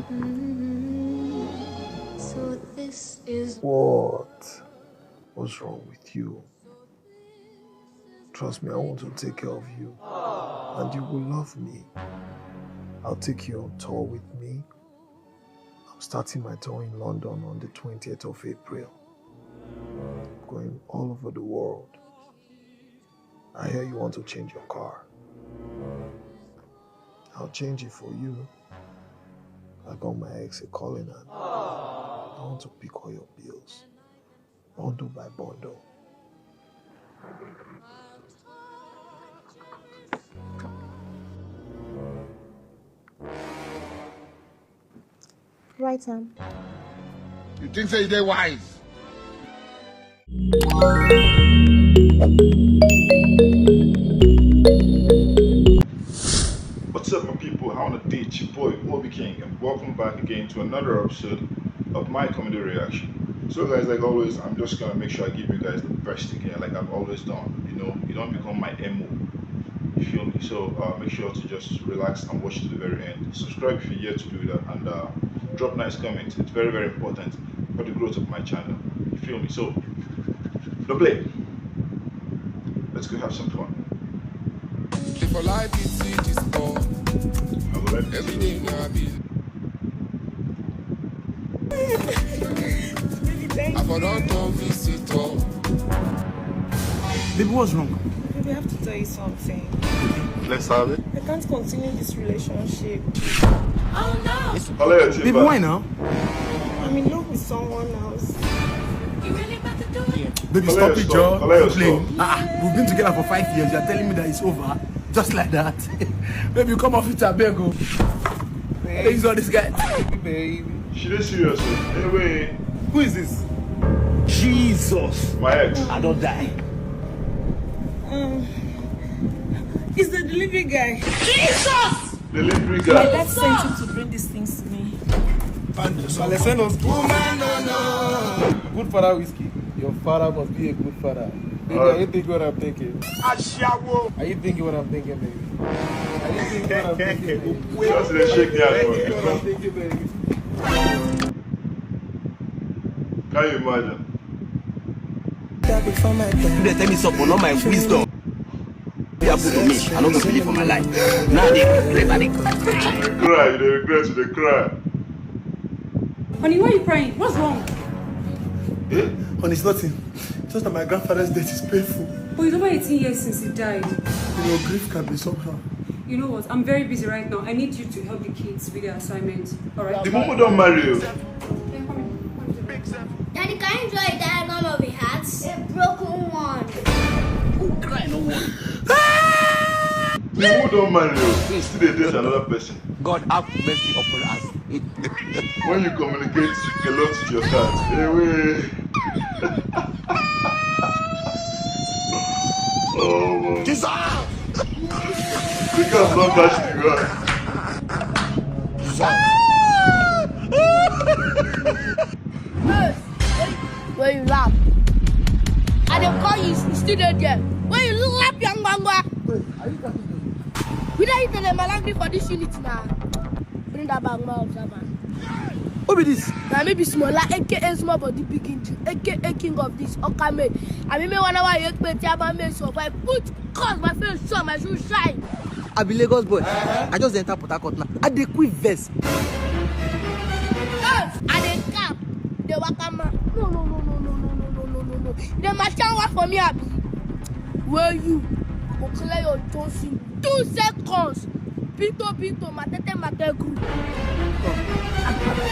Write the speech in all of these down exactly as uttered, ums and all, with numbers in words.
So this is what? What's wrong with you? Trust me, I want to take care of you. And you will love me. I'll take you on tour with me. I'm starting my tour in London on the twentieth of April. I'm going all over the world. I hear you want to change your car. I'll change it for you. I got my ex a calling and I want to pick all your bills. Bundle by bundle. Right hand. You think say you dey wise? What's up, my people? How on a day? It's your boy Obi King, and welcome back again to another episode of my comedy reaction. So, guys, like always, I'm just gonna make sure I give you guys the best again, like I've always done. You know, you don't become my M O. You feel me? So, uh, make sure to just relax and watch to the very end. Subscribe if you're yet to do that, and uh, drop nice comments. It's very, very important for the growth of my channel. You feel me? So, don't play. Let's go have some fun. If I like it, see this ball. I would like to see every day now I be. I for don't come visitor. Baby, what's wrong? Baby, I have to tell you something. Let's have it. I can't continue this relationship. Baby, why now? I'm in love with someone else. Baby, stop it, Joe. Stop playing. Ah, we've been together for five years. You're telling me that it's over just like that. Baby, come off it, I beg you. Babe. Thanks all this guy. Babe. She dey serious o. Anyway. Who is this? Jesus. My ex. I don't die. Um, it's the delivery guy. Jesus! Delivery guy. My dad sent him to bring these things to me. Woman, no, no. Good father whiskey. Your father must be a good father. Baby, are you thinking what I'm thinking? Ashawo. Are you thinking what I'm thinking, baby? Are you thinking what I'm thinking, baby? Just dey shake the hand. Are you thinking what I'm thinking, baby? Can you imagine? If they tell me something, not my wisdom. They happen to me, I don't go believe for my life. Now they regret, I dey cry. You dey regret, you dey cry. Honey, why are you crying? What's wrong? Eh? Honey, it's nothing. Just that my grandfather's death is painful. But it's over eighteen years since he died. You know, grief can be somehow. You know what? I'm very busy right now. I need you to help the kids with their assignment. All right? The mumu don marry you. Daddy, can you draw a diagram of a heart? A broken one. Who cry no one? The mumu don marry you. He still dey date another person. God have mercy upon us. When you communicate a lot with your cat, anyway. Oh, Jesus! You can not catch the rat. Jesus! When you laugh, I dey call you, you still dey there. When you laugh, your ngwangwa. We don't eat the malangry for this unit now. Bring that bag, my observer. Who be this? Now maybe smaller, A K A small body, big engine, A K A king of this Okame. I mean, me one hour, you expect to have a mess of I put cause my face, show my shoe shine. I be Lagos boy. I just enter Port Harcourt now. I dey quick vest. Yes, I dey cap. Dey waka man. No, no, no, no, no. You dey machine work for me, abi? Where you? Go clear your Johnson. Two seconds. Pinto, pinto, matete, mate, group.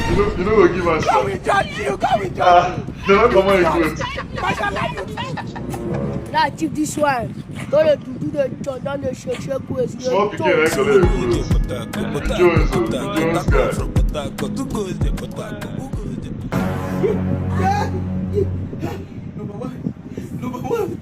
You know, you know, go give us. Come with Johnny, you come with Johnny. Ah, they don't come out good. Now, keep this one. Don't dey do, do the job, don't dey shake, shake waist. Small pikin, I go there. Jones, Jones guy. Number one. Number one.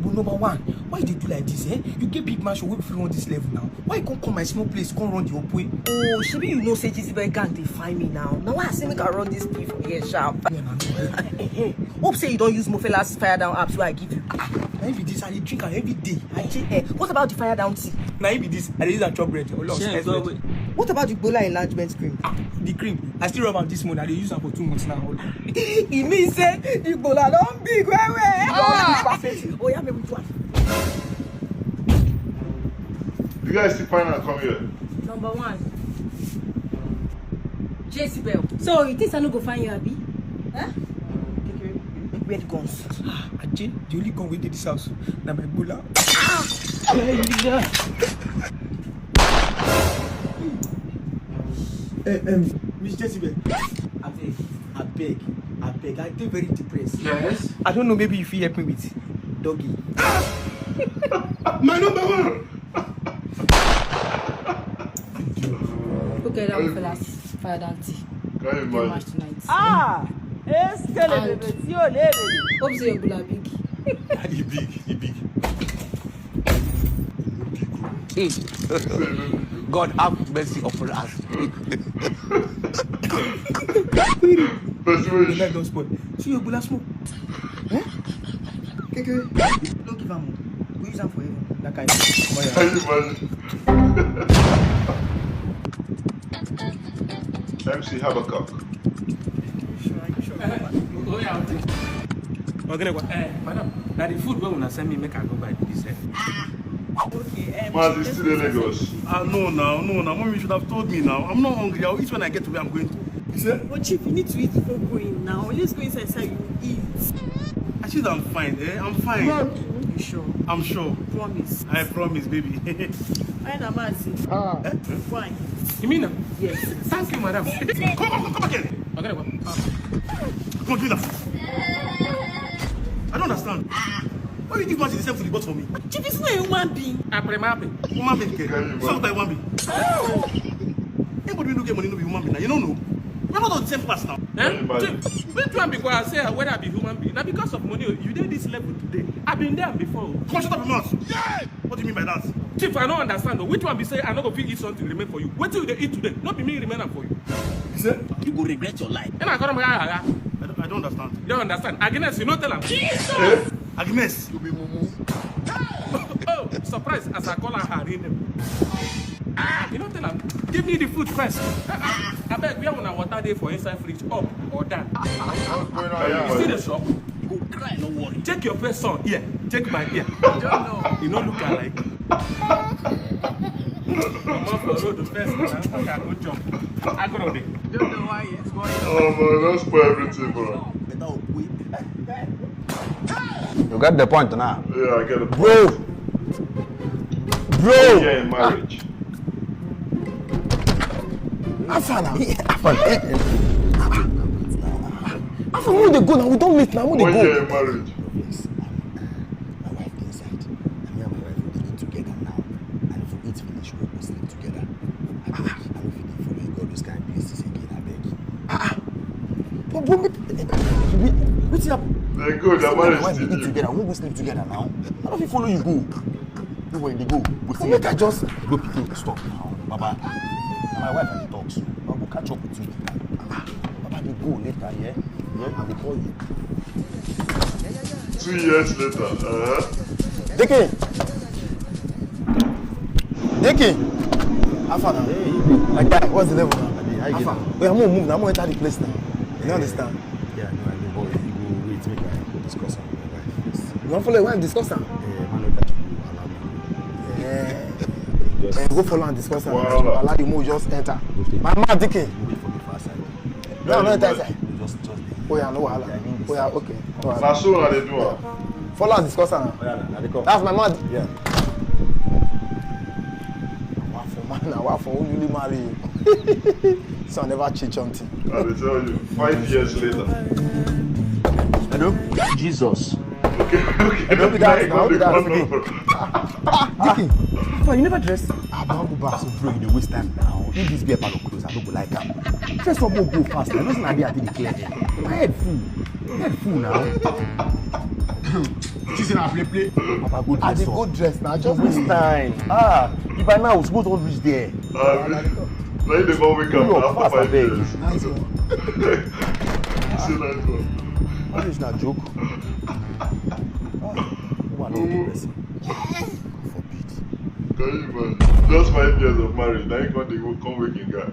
But number one, why you dey do like this, eh? You get big mansion wey fit run this level now. Why you come come my small place, come run the opwe? Oh, shebi you know say Jizzy Boy gang dey find me now. Na why I say make I run this thing for here sharp. Yeah, na. Eh, eh. Hope say you don use Mofela's fire down apps wey I give you. Ah, na him be this, I dey drink am every day. I dey, eh. What about the fire down tea? Na him be this, I dey use am chop bread. Olo, shey bread. What about the Bola enlargement cream? Ah, the cream. I still rub am this morning. I dey use am for two months now. E mean say the Bola don big well well. Ah! Oh yeah, make we do am. You guys still find am come here. Number one, Jezebel. So you think I no go find you, abi? Huh? Where the guns? Ah, Aje, the only gun wey dey this house na my Bola. Eh, um, Miss Jezebel, abeg, abeg, abeg, I dey very depressed. Yes. I don't know, maybe you fit help me with doggy. My number one. Look at that one, fellas. Fire down tea. Can you Get match imagine? Tonight. Ah! Eskele And- bebe, si o lebe. Hope say your Bola big. E big, e big. God have mercy upon us. Person wey The light don spoil. See your Bola small. Eh? Kekere. No give am o. We use am for heaven. That kind of. Can you imagine? M C Habakkuk. Ogenekwa. Eh, madam, na the food wey una send me make I go buy be this, eh? Okay, um, Man, this still dey Lagos. Ah, no, now, no, now. Mommy, you should have told me now. I'm not hungry. I'll eat when I get to where I'm going to. You say? But chief, you need to eat before going now. Let's go inside, inside you eat. I said I'm fine, eh? I'm fine. You sure? I'm sure. Promise. I promise, baby. Fine, Amazi. Eh? Fine. You mean am? Yes. Thank you, madam. Come, come, come, come again. Ogenekwa. Come on, give me that. I don't understand. Why you give man the same food you bought for me? Chief, it's not a human being. Apre mape. Woman being, girl. So what I want be? Anybody who no get money no be human being now. You don't know. We're not on the same class now. Eh? Anybody. Chief, which one because I say whether I be human being? Now because of money, you dey this level today. I been there before. Come on, shut up your mouth. What do you mean by that? Chief, I no understand o. Which one be say I no go fit eat something remain for you? Wetin you dey eat today? No be me remain am for you. You say? You go regret your life. Ena koro maka haga. I don't, I don't understand. You don't understand. Agnes, you no tell am. Agnes. Oh, surprise as I call her her real name. Ah, you no tell am. Give me the food first. Abeg, where una water dey for inside fridge, up or down? What's going on You see here? the shop? You go cry, no worry. Check your first son here. Check my ear. You no look alike. Comot for road first, na make I go jump. Agro dey. Oh man, don't spoil everything, bro. Better okwui. You get the point now. Yeah, I get it. Bro! Bro! Yeah, in marriage. How far now? How far? How far? Where they go now? We don't meet now. Where they One go? Year in marriage. My wife dey inside. And me and my wife we dey eat together now. And if we eat finish, we go sleep together. I no fit dey follow you go all those kind places again, abeg. But, but, wetin happen? They go, their My marriage wife still dey eat dey. Together, we go sleep together now. I no fit follow you go. No worry, dey go. Go see. Make I just go pikin stop now, Baba. Na my wife I dey talk so. I go catch up with you later. Baba, dey go later, yeah? Yeah, I go call you. Two years later. Uh-huh. Deke! Deke! How far now? My guy, what's the level now? How far? Wait, I'm gonna move now. I'm gonna enter the place now. You don't understand? Yeah, no, I know, but you go wait, make I go discuss am with my wife first. You wan follow your wife discuss am? Eh, man, no, that you allow me. Yeah. Just Eh, go follow and discuss am. Wahala. Allow you move, just enter. My man, Deke. Wait for me for outside. No, no, enter inside. Just, just. Oh yeah, no wahala. Yeah, I mean this. Oh yeah, okay. No wahala. Na so una dey do am. Follow and discuss am. Oh, yeah, nah, nah, they come. That's my man. Yeah. Wa for man, na wa for who newly marry you. So I never cheat something. I dey tell you, five years later. Hello? Jesus. Okay, okay. Don't be that, don't be that. No, no, no. Ah, Deke, but you never dress. Ah, but I go back, so bro, you dey waste time now. If this beer parlor close, I no go like am. Dress up, go, go fast. I know say na there I take dey clear head. My head full. My head full now. This is na play play. Papa, go I dress dey up. Go dress now. Just waste time. Ah, if by now we suppose don reach there. Ah, na you dey come wake am Yo, after fast, five abeg. Years. Nice one. Say nice one. All this na joke. Ah, who I know the person? God forbid. Can you imagine? Just five years of marriage, now you come dey go come wake a guy.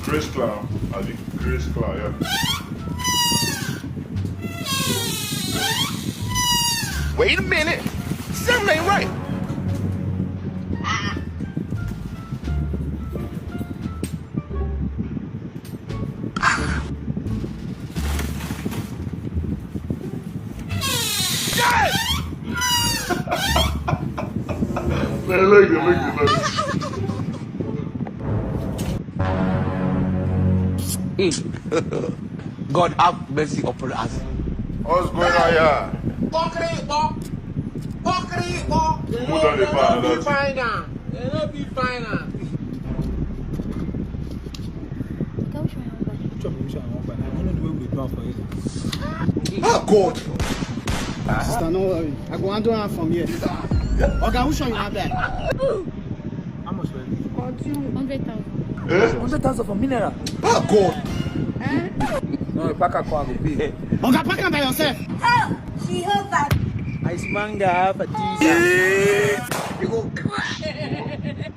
Chris Clown, I think Chris Clown, yeah. Wait a minute, something ain't right. My leg dey make the noise. God have mercy upon us. What's going on here? Pokri, pok-, pokri, pok. Who done the final? They no be final. Which one be which one I wan buy? I don't know the way we dey do am for here. Ah, God! Sister, no worry. I go handle am from here. Oga, which one you have there? How much for it? Hundred thousand. Eh? Hundred thousand for mineral. Ah, God! No, pack am come, I go pay. Oga, pack am by yourself. Oh, Jehovah. I smanga for Jesus. You go cry.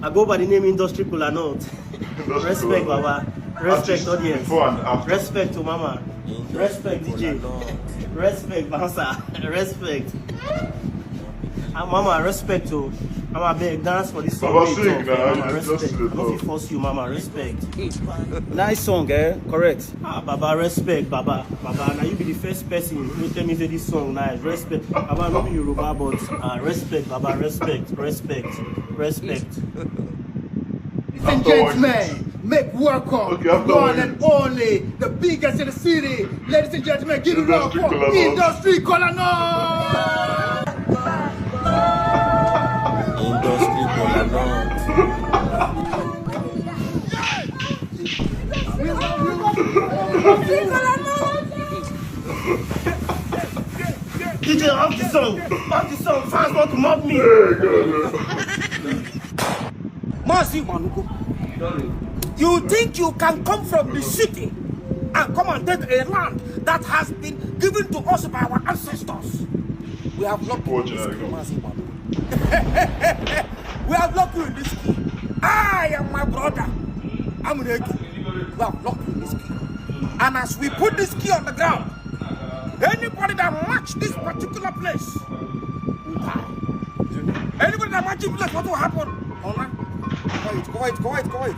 I go by the name Industry Kola Nut. Industry Respect, Kola Nut. Baba. Respect, artist audience. Before and after. Respect to Mama. Respect, D J. Respect, bouncer. Respect. Ah, Mama, respect to Mama, beg, dance for this song. Baba, sing now. Mama, respect. I no fit force you, Mama. Respect. Nice song, eh? Correct. Ah, Baba, respect, Baba. Baba, now you be the first person who tell me say this song nice. Respect. Baba, no be Yoruba, but, ah, respect, Baba, respect, respect, respect. Ladies and gentlemen, make welcome the one and only, the biggest in the city. Ladies and gentlemen, give it up for Industry Kola Nut. Industry Kola Nut. D J, off the song. Off the song. Fans want to mob me. Mazi Manugo, you think you can come from the city and come and take a land that has been given to us by our ancestors? We have locked you in this key, Mazi Manugo. We have locked you in this key. I and my brother, Amuneke, we have locked you in this key. And as we put this key on the ground, anybody that match this particular place will die. Anybody that match this place, what will happen? Cover it, cover it, cover it, cover it.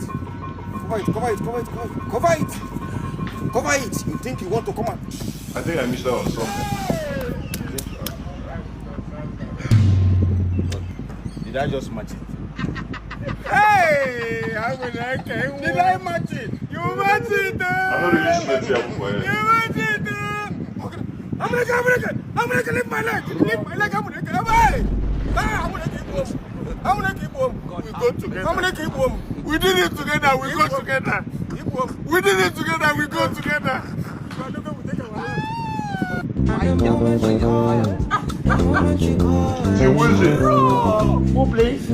Cover it, cover it, cover it, cover it. Cover it. Cover it. You think you want to come out? I think I missed out on something. Did I just match it? Hey, I will like it. Did I match it? You match it, uh. I don't really see that here before, yeah. You match it, uh. Okay. I'm gonna, I'm gonna, I'm gonna leave my leg. Leave my leg. I'm gonna, hey. Ah, I'm gonna keep home. I'm gonna keep home. We go together. I'm gonna keep home. We did it together. We go together. Keep home. We did it together. We go together. Say, who is it? Bro! Who plays?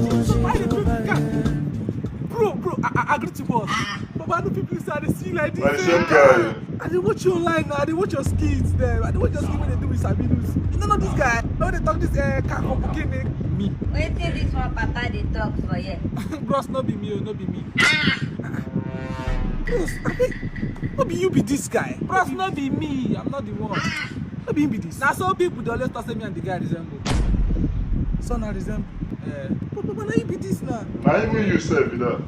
Bro, bro, I, I, I greet you, boss. Baba, no people say I dey see you like this. Like the same guy. I dey watch you online now. I dey watch your skits there. I dey watch your skits wey dey do with Sabinus. You don't know this guy? No, they talk this, uh, car company. Me. Wetin this one papa dey talk for here? Bros, no be me o, no be me. Bros, abi, no be you be this guy? Bros, no be me. I'm not the one. No be him be this. Na so people dey always talk say me and the guy resemble. So na resemble. Eh, but, but, but na you be this now. Na even you sef be that.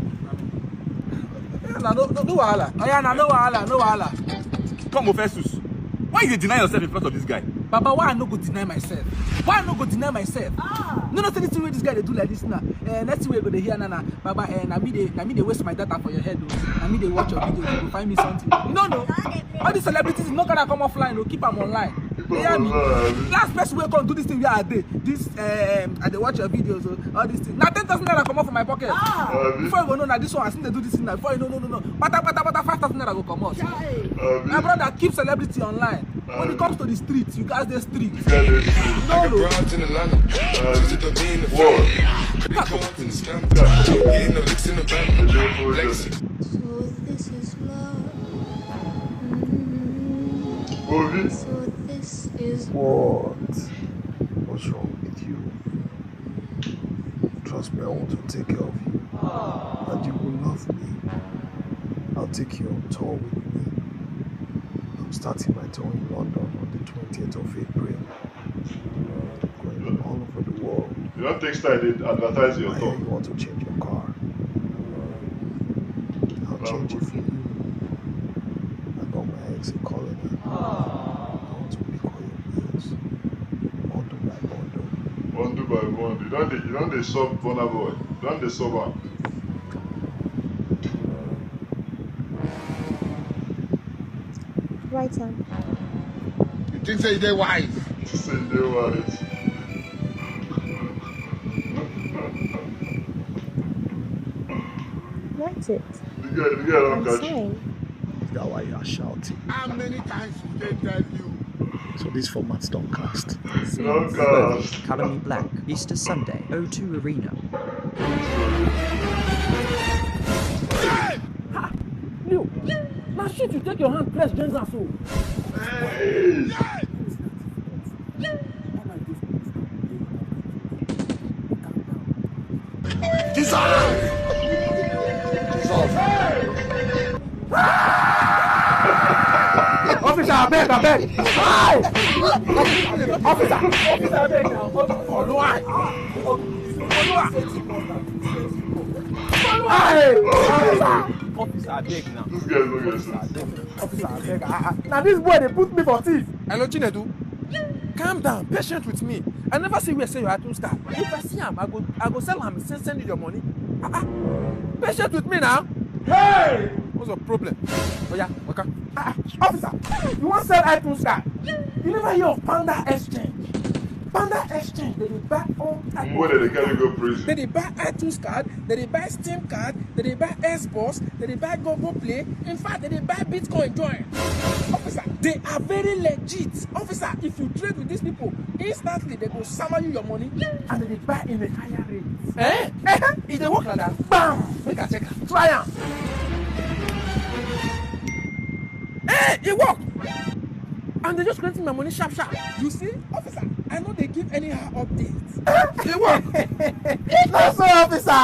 Yeah, na no, no, no wahala. Oh yeah, na no wahala, no wahala. Come, Festus. Why you dey deny yourself in front of this guy? Baba, why I no go deny myself? Why I no go deny myself? Ah. No, no, say this thing wey this guy dey do like this now. Eh, next thing we go dey hear na, na, Baba, eh, na me dey, na me dey waste my data for your head o. Na me dey watch your video, you go find me something. No, no. All these celebrities, no gotta come offline o, keep am online. You hear me? Last person wey come do this thing where I dey, this, um, I dey watch your videos o, all these things. Na ten thousand naira comot for my pocket. Ah. Before you go know, na this one, I still dey do this thing now. Before you know, no, no, no. Pata, pata, pata, five thousand naira go comot. My brother, keep celebrity online. When it comes to the street, you guys dey street. You guys dey street. No, no. Like a bronze in Atlanta. Just to be in the front. Pretty cards in the stamp. Getting no licks in the bank. Legacy. So this is love. Mm. So this What? What's wrong with you? Trust me, I want to take care of you. And you will love me. I'll take you on tour with me. I'm starting my tour in London on the twentieth of April. Going all over the world. You don't take style, they advertise your I hear tour. You want to change your car. I'll change it for you. I got my ex a calling. I want to pick all your bills. Bundle by bundle. Bundle by bundle. You don't dey, you don't dey sub Burna Boy. You don't dey sub am. Write am. You think say you dey wise? You say you dey wise. Write it. The girl, the girl don't catch you. Is that why you are shouting? How many times should they tell you? So this format don't cast. Don't cast. Callum Black, Easter Sunday, O two Arena. Leo, na shit you take your hand press James so. Hey. Jesus! Jesus! Officer, abeg, abeg! Hi! Officer, officer, abeg now. Oluwa! Oluwa! Hi! Officer! Officer, abeg now. This guy is not your sense. Officer, abeg. Ah, ah. Na this boy dey put me for thief. Hello, Chinedu. Calm down, patient with me. I never see where say your iTunes card. If I see am, I go, I go sell am, send, send you your money. Ah, ah. Patient with me now. Hey! What's your problem? Oh yeah, waka. Ah, ah. Officer, you wan sell iTunes card? You never hear of Panda Exchange? Panda Exchange, they dey buy all type. Wey dem dey carry go prison. They dey buy iTunes card, they dey buy Steam card, they dey buy Xbox, they dey buy Google Play. In fact, they dey buy Bitcoin join. Officer, they are very legit. Officer, if you trade with these people, instantly they go sama you your money and they dey buy in a higher rate. Eh? Eh? E dey work like that? Bam! Make I check am. Try am. Eh, e work! And they just grant me my money sharp sharp. You see, officer, I no dey give anyhow updates. E work! Not so, officer!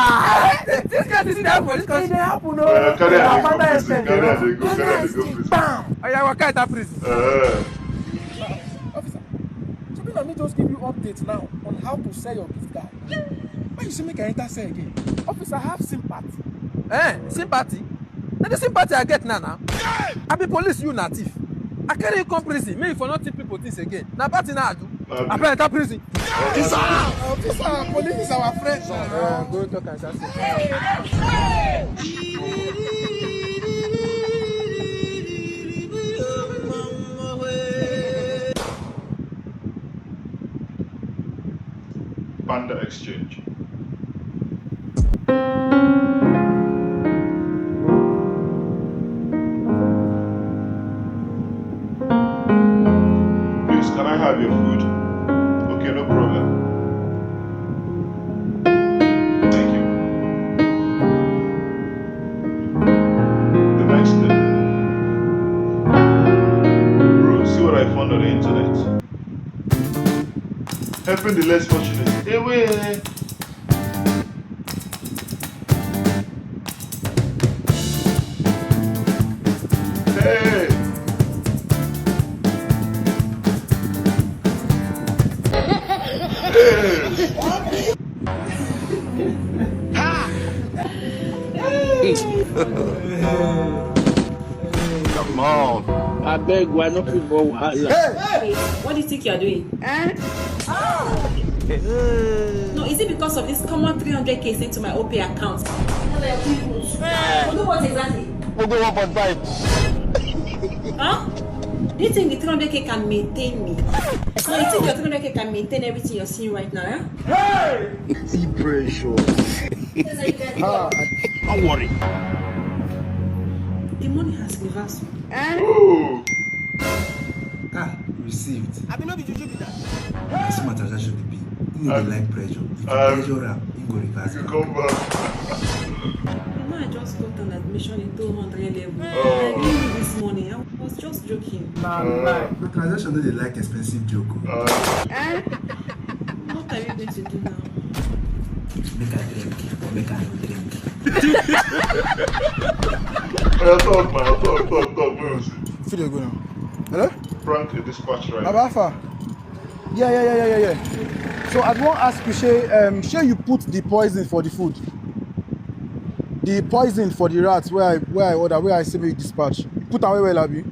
This guy is there for this country. E dey happen o. Oya, carry am dey go prison, carry am dey go, carry am dey go prison. Bam! Oya, waka enter prison. Eh. Officer, shebi na me just give you update now on how to sell your gift card. Why you say make I enter cell again? Officer, have sympathy. Eh, sympathy? Na the sympathy I get now, now. I be police, you na thief. I carry you come prison, make you for not thief people things again. Na bad thing I do. Abi. Abeg, enter prison. Officer! Officer, police is our friend. Uh, go talk and say. Panda Exchange. Please, can I have your food? Okay, no problem. Thank you. The next thing. Bro, see what I found on the internet. Helping the less fortunate. Ewe. Hey. Hey. Come on. Abeg, we no fit go wahala. Hey! What do you think you're doing? Eh? No, is it because of this common three hundred K sent to my Opay account? Hey! What exactly? We'll go one point five. Huh? Do you think the three hundred K can maintain me? So you think your three hundred K can maintain everything you're seeing right now, eh? Hey! Be precious. Ah, don't worry. The money has reversed. Eh? Ah, received. I be no be juju be that. As soon as transaction dey be, he no dey like pressure. If you pressure am, he go reverse. You back. Come back. I just got an admission into one hundred level. Oh. I didn't need this money. I was just joking. Na lie. My organization no dey like expensive joke. Oh. Eh? What are you going to do now? Make I drink or make I no drink? Oya, talk, man. Talk, talk, talk. Make we see. Feel dey go now. Hello? Frank, the dispatch rider. Baba, how far? Yeah, yeah, yeah, yeah, yeah, yeah. So I wan ask you, shey, um, shey you put the poison for the food? The poison for the rats where I, where I order, where I say make you dispatch. You put am well well, abi?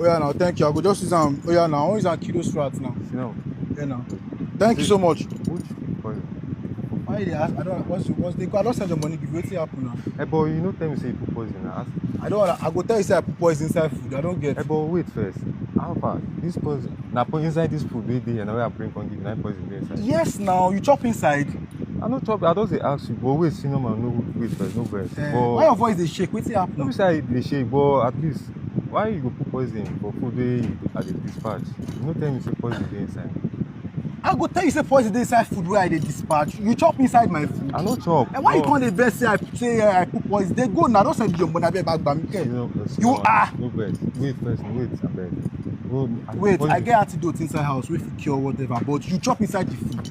Oya now, thank you. I go just use am. Oya now, I wan use am kill those rats now. No. Yeah now. Thank you so much. Which poison? Why you dey ask? I don't, once you, once they go, I don send your money give you. Wetin happen now? Eh, but you no tell me say you put poison. I ask. I don't wanna, I go tell you say I put poison inside food. I don't get. Eh, but wait first. How far? This poison, na po-, inside this food wey dey here, na wey I bring come give you, na poison dey inside. Yes, now you chop inside. I no chop. I just dey ask you, but wait, see, no man, no, wait first, no vex. Eh, but why your voice dey shake? Wetin happen? No be say I dey shake, but at least why you go put poison for food wey I dey dispatch? You no tell me say poison dey inside. I go tell you say poison dey inside food wey I dey dispatch. You chop inside my food. I no chop. And why you come dey vex say I say, eh, I put poison? Dey go now. Don send your money, abeg, back, back. You know, you are. No vex. Wait first, wait, abeg. Wait, I get antidote inside house wey fit cure whatever, but you chop inside the food.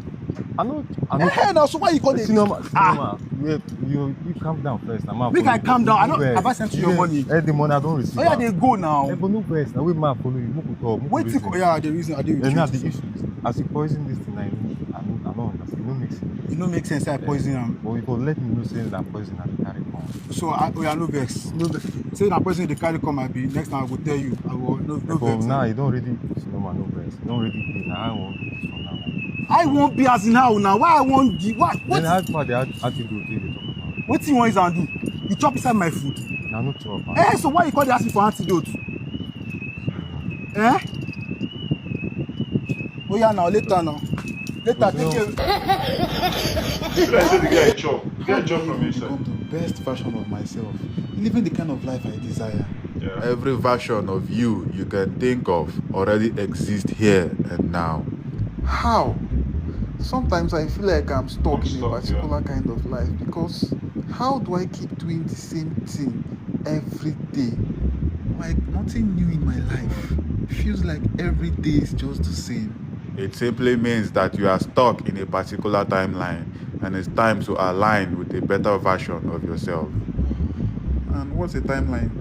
I no, I no. Eh, eh, now, so why you come dey, see, normal, see, normal. Wait, you, you calm down first. Make I calm down. I no, have I sent you your money? Eh, the money I don receive. Oya, dey go now. Eh, but no vex. Na wait, make I follow you. Make we talk. Make we reason. Oya, the reason I dey with you. Now the issue is, as you poison this thing, I no, I no, I no understand. E no make sense. E no make sense say I poison am. But you go let me know say na poison I dey carry come. So, I, oya, no vex. No vex. Say na poison you dey carry come, abi? Next time I go tell you. I go, no, no vex. But now you don already, no man, no vex. You don already be. Na I wan be this one now. I wan be as in how now? Why I wan be? Why? Then how far the antidote dey talk about? Wetin you wan use am do? You chop inside my food. Na no chop am. Eh, so why you come dey ask me for antidote? Eh? Oya now, later now. Later, take care. Should I say the guy chop? The guy chop from inside. How do I become the best version of myself, living the kind of life I desire? Yeah. Every version of you you can think of already exists here and now. How? Sometimes I feel like I'm stuck in a particular kind of life, because how do I keep doing the same thing every day? Like nothing new in my life. Feels like every day is just the same. It simply means that you are stuck in a particular timeline, and it's time to align with a better version of yourself. And what's a timeline?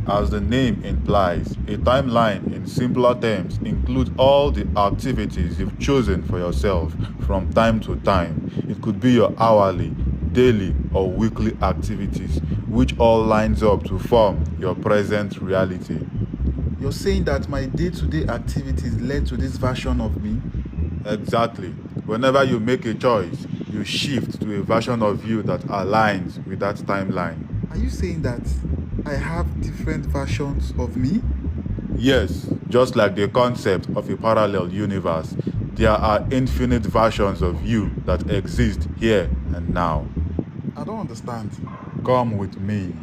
As the name implies, a timeline, in simpler terms, includes all the activities you've chosen for yourself from time to time. It could be your hourly, daily, or weekly activities, which all lines up to form your present reality. You're saying that my day-to-day activities led to this version of me? Exactly. Whenever you make a choice, you shift to a version of you that aligns with that timeline. Are you saying that I have different versions of me? Yes, just like the concept of a parallel universe, there are infinite versions of you that exist here and now. I don't understand. Come with me.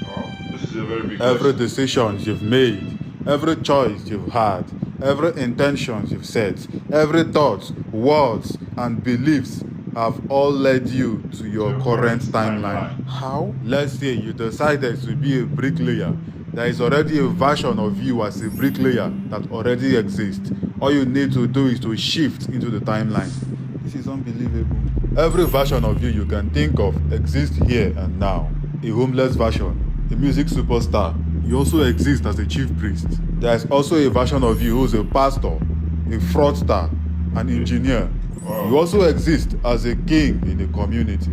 Wow, this is a very big question. Every decision you've made, every choice you've had, every intention you've set, every thought, words, and beliefs have all led you to your current timeline. How? Let's say you decided to be a bricklayer. There is already a version of you as a bricklayer that already exists. All you need to do is to shift into the timeline. This is unbelievable. Every version of you you can think of exists here and now. A homeless version, a music superstar. You also exist as a chief priest. There is also a version of you who is a pastor, a fraudster, an engineer. You also exist as a king in the community,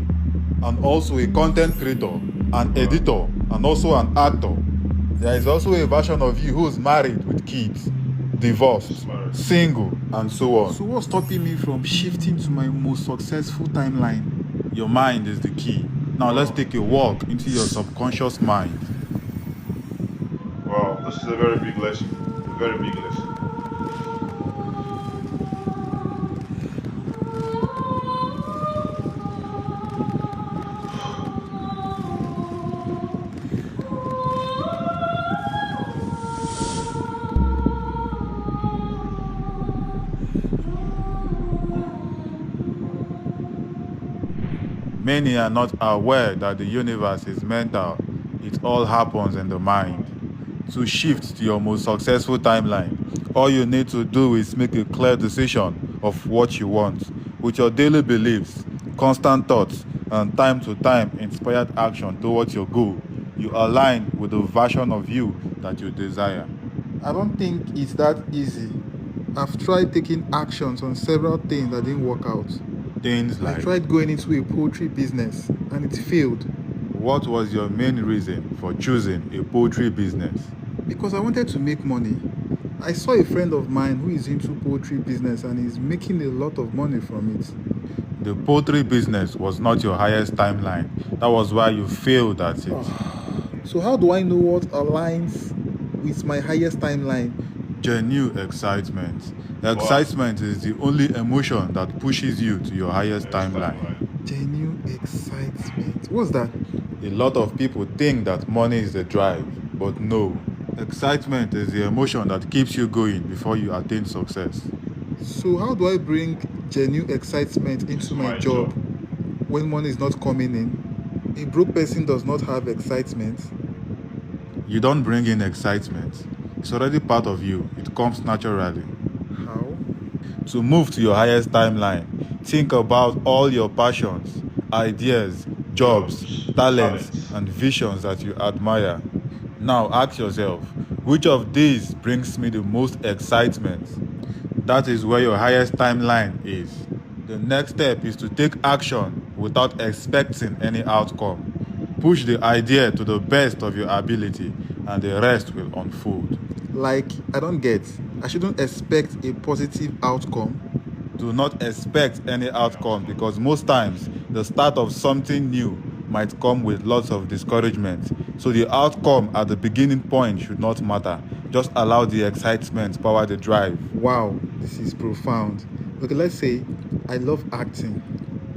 and also a content creator, an editor, and also an actor. There is also a version of you who is married with kids, divorced, single, and so on. So what's stopping me from shifting to my most successful timeline? Your mind is the key. Now let's take a walk into your subconscious mind. Wow, this is a very big lesson. A very big lesson. Many are not aware that the universe is mental. It all happens in the mind. To shift to your most successful timeline, all you need to do is make a clear decision of what you want. With your daily beliefs, constant thoughts, and time to time inspired action towards your goal, you align with the version of you that you desire. I don't think it's that easy. I've tried taking actions on several things that didn't work out. Things like, I tried going into a poultry business and it failed. What was your main reason for choosing a poultry business? Because I wanted to make money. I saw a friend of mine who is into poultry business and is making a lot of money from it. The poultry business was not your highest timeline. That was why you failed at it. So how do I know what aligns with my highest timeline? Genuine excitement. Excitement is the only emotion that pushes you to your highest timeline. Genuine excitement. What's that? A lot of people think that money is the drive, but no. Excitement is the emotion that keeps you going before you attain success. So how do I bring genuine excitement into my job when money is not coming in? A broke person does not have excitement. You don't bring in excitement. It's already part of you. It comes naturally. How? To move to your highest timeline, think about all your passions, ideas, jobs, talents, and visions that you admire. Now ask yourself, which of these brings me the most excitement? That is where your highest timeline is. The next step is to take action without expecting any outcome. Push the idea to the best of your ability, and the rest will unfold. Like, I don't get. I shouldn't expect a positive outcome. Do not expect any outcome, because most times the start of something new might come with lots of discouragement. So the outcome at the beginning point should not matter. Just allow the excitement power the drive. Wow, this is profound. Okay, let's say I love acting.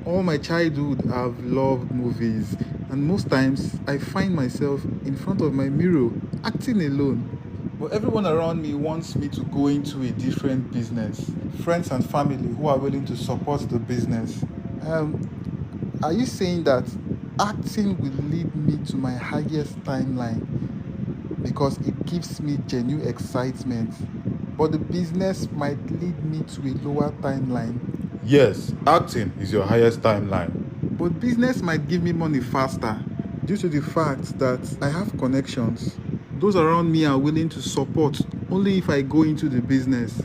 All my childhood, I've loved movies, and most times I find myself in front of my mirror acting alone. But everyone around me wants me to go into a different business. Friends and family who are willing to support the business. Um, are you saying that acting will lead me to my highest timeline because it gives me genuine excitement, but the business might lead me to a lower timeline? Yes, acting is your highest timeline. But business might give me money faster due to the fact that I have connections. Those around me are willing to support only if I go into the business.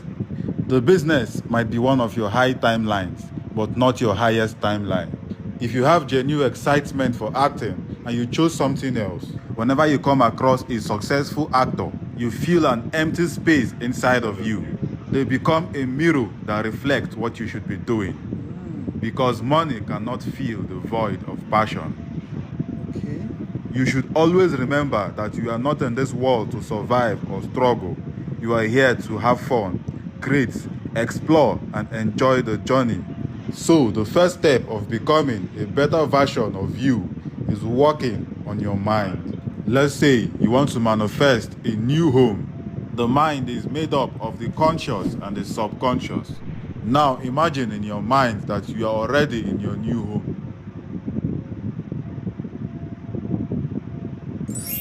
The business might be one of your high timelines, but not your highest timeline. If you have genuine excitement for acting and you chose something else, whenever you come across a successful actor, you feel an empty space inside of you. They become a mirror that reflects what you should be doing. Because money cannot fill the void of passion. Okay. You should always remember that you are not in this world to survive or struggle. You are here to have fun, create, explore, and enjoy the journey. So, the first step of becoming a better version of you is working on your mind. Let's say you want to manifest a new home. The mind is made up of the conscious and the subconscious. Now, imagine in your mind that you are already in your new home.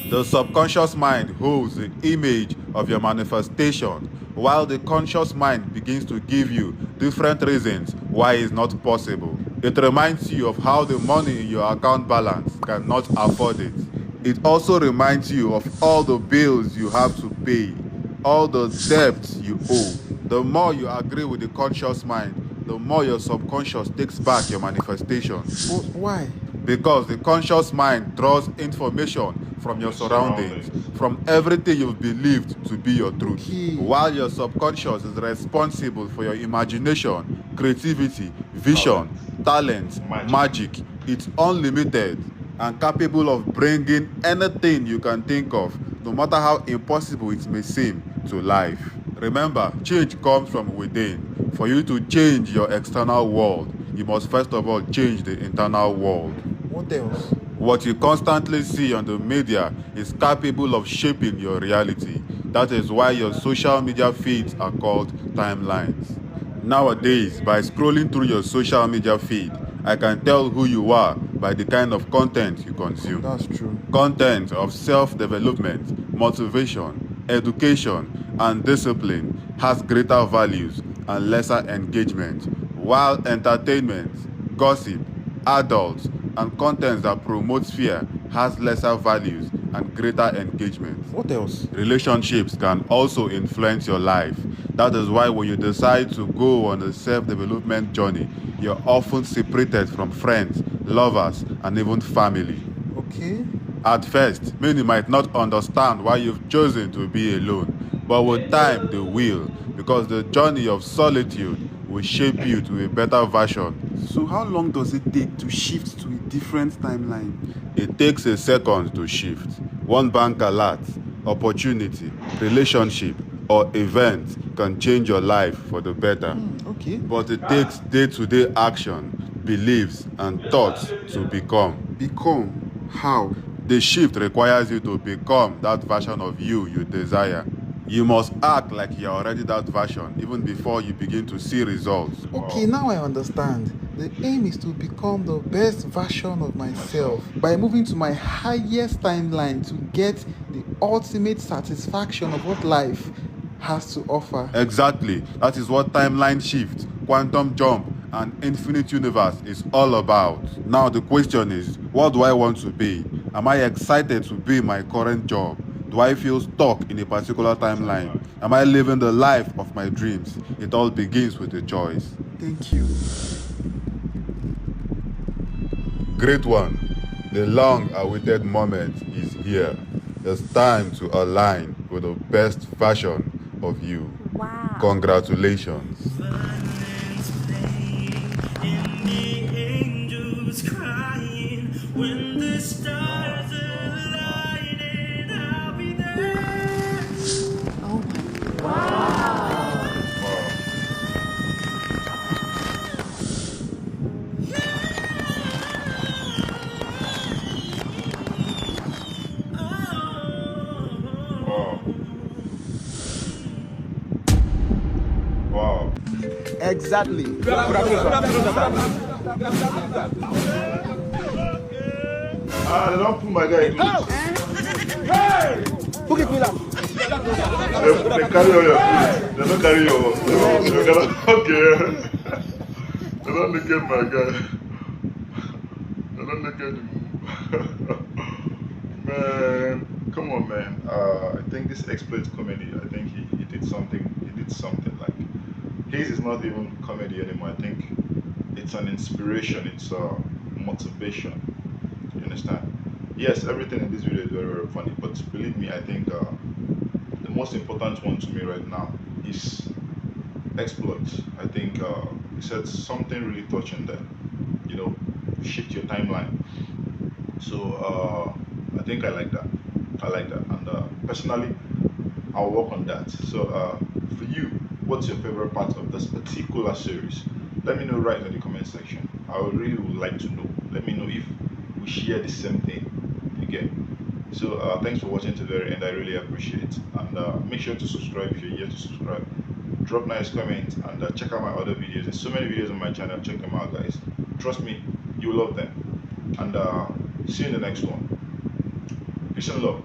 The subconscious mind holds the image of your manifestation, while the conscious mind begins to give you different reasons why it's not possible. It reminds you of how the money in your account balance cannot afford it. It also reminds you of all the bills you have to pay, all the debts you owe. The more you agree with the conscious mind, the more your subconscious takes back your manifestation. Wh- Why? Because the conscious mind draws information from your surroundings, from everything you've believed to be your truth. Okay. While your subconscious is responsible for your imagination, creativity, vision, talent, magic, it's unlimited and capable of bringing anything you can think of, no matter how impossible it may seem, to life. Remember, change comes from within. For you to change your external world, you must first of all change the internal world. What else? What you constantly see on the media is capable of shaping your reality. That is why your social media feeds are called timelines. Nowadays, by scrolling through your social media feed, I can tell who you are by the kind of content you consume. That's true. Content of self-development, motivation, education, and discipline has greater values and lesser engagement, while entertainment, gossip, adults, and content that promotes fear has lesser values and greater engagement. What else? Relationships can also influence your life. That is why when you decide to go on a self-development journey, you're often separated from friends, lovers, and even family. Okay. At first, many might not understand why you've chosen to be alone, but with time they will, because the journey of solitude will shape you to a better version. So how long does it take to shift to a different timeline? It takes a second to shift. One bank alert, opportunity, relationship, or event can change your life for the better. Hmm, okay. But it takes day-to-day action, beliefs, and thoughts to become. Become. How? The shift requires you to become that version of you you desire. You must act like you're already that version even before you begin to see results. Okay, now I understand. The aim is to become the best version of myself by moving to my highest timeline to get the ultimate satisfaction of what life has to offer. Exactly. That is what timeline shift, quantum jump, and infinite universe is all about. Now, the question is, what do I want to be? Am I excited to be my current job? Do I feel stuck in a particular timeline? Am I living the life of my dreams? It all begins with a choice. Thank you. Great one. The long awaited moment is here. It's time to align with the best version of you. Wow. Congratulations. Violins playing and the angels crying. When the stars align, and I'll be there. Oh my god. Wow. Wow. Exactly. Ah, they don't put my guy. Who give me that? They, they carry all your food. They don't carry your. They don't, they don't, okay. They don't look at my guy. They don't look at him. Man, come on, man. Uh, I think this exploit comedy. I think he, he did something. He did something like his is not even comedy anymore. I think it's an inspiration. It's a motivation. You understand? Yes, everything in this video is very, very funny, but believe me, I think uh, the most important one to me right now is exploits. I think uh, he said something really touching there. You know, shift your timeline. So uh, I think I like that. I like that, and uh, personally, I'll work on that. So uh, for you, what's your favorite part of this particular series? Let me know right in the comment section. I would really would like to know. Let me know if we share the same thing. You get? So uh, thanks for watching to the very end. I really appreciate it. And uh, make sure to subscribe if you're yet to subscribe. Drop nice comments and uh, check out my other videos. There's so many videos on my channel. Check them out, guys. Trust me, you love them. And uh, see you in the next one. Peace and love.